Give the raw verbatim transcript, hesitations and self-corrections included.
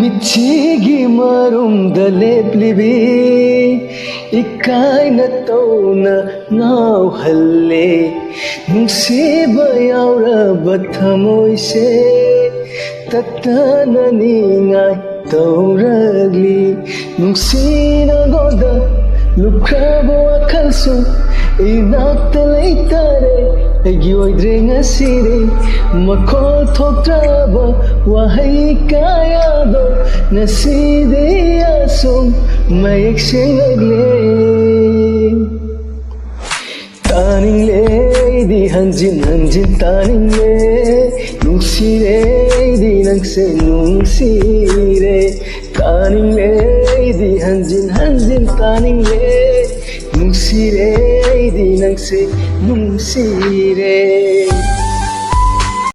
ꯏꯆꯦꯒꯤ ꯃꯔꯨꯝꯗ ꯂꯦꯞꯂꯤꯕꯤ ꯏꯀꯥꯏꯅ ꯇꯧꯅ ꯉꯥꯎꯍꯜꯂꯦ꯫ ꯅꯨꯡꯁꯤꯕ ꯌꯥꯎꯔꯕ ꯊꯃꯣꯏꯁꯦ ꯇꯠꯇꯅ ꯅꯤꯡꯉꯥꯏ ꯇꯧꯔꯛꯂꯤ꯫ ꯅꯨꯡꯁꯤꯅ ꯒꯣꯗ ꯂꯨꯞꯈ꯭ꯔꯕ ꯋꯥꯈꯜꯁꯨ ꯏꯅꯥꯛꯇ ꯂꯩꯇꯔꯦ꯫ ꯑꯩꯒꯤ ꯑꯣꯏꯗ꯭ꯔꯦ ꯉꯁꯤꯗꯤ ꯃꯈꯣꯜ ꯊꯣꯛꯇ꯭ꯔꯕ ꯋꯥꯍꯩ ꯀꯌꯥꯗꯣ ꯉꯁꯤꯗꯤ ꯑꯁꯨꯝ ꯃꯌꯦꯛ ꯁꯦꯡꯂꯛꯂꯦ꯫ ꯇꯥꯅꯤꯡꯂꯦ ꯑꯩꯗꯤ ꯍꯟꯖꯤꯟ ꯍꯟꯖꯤꯟ ꯇꯥꯅꯤꯡꯂꯦ꯫ ꯅꯨꯡꯁꯤꯔꯦ ꯑꯩꯗꯤ ꯅꯪꯁꯦ ꯅꯨꯡꯁꯤꯔꯦ꯫ ꯇꯥꯅꯤꯡꯂꯦ ꯑꯩꯗꯤ ꯍꯟꯖꯤꯟ ꯍꯟꯖꯤꯟ ꯇꯥꯅꯤꯡꯂꯦ꯫ ꯅꯨꯡꯁꯤꯔꯦ ꯑꯩꯗꯤ ꯅꯪꯁꯦ ꯅꯨꯡꯁꯤꯔꯦ꯫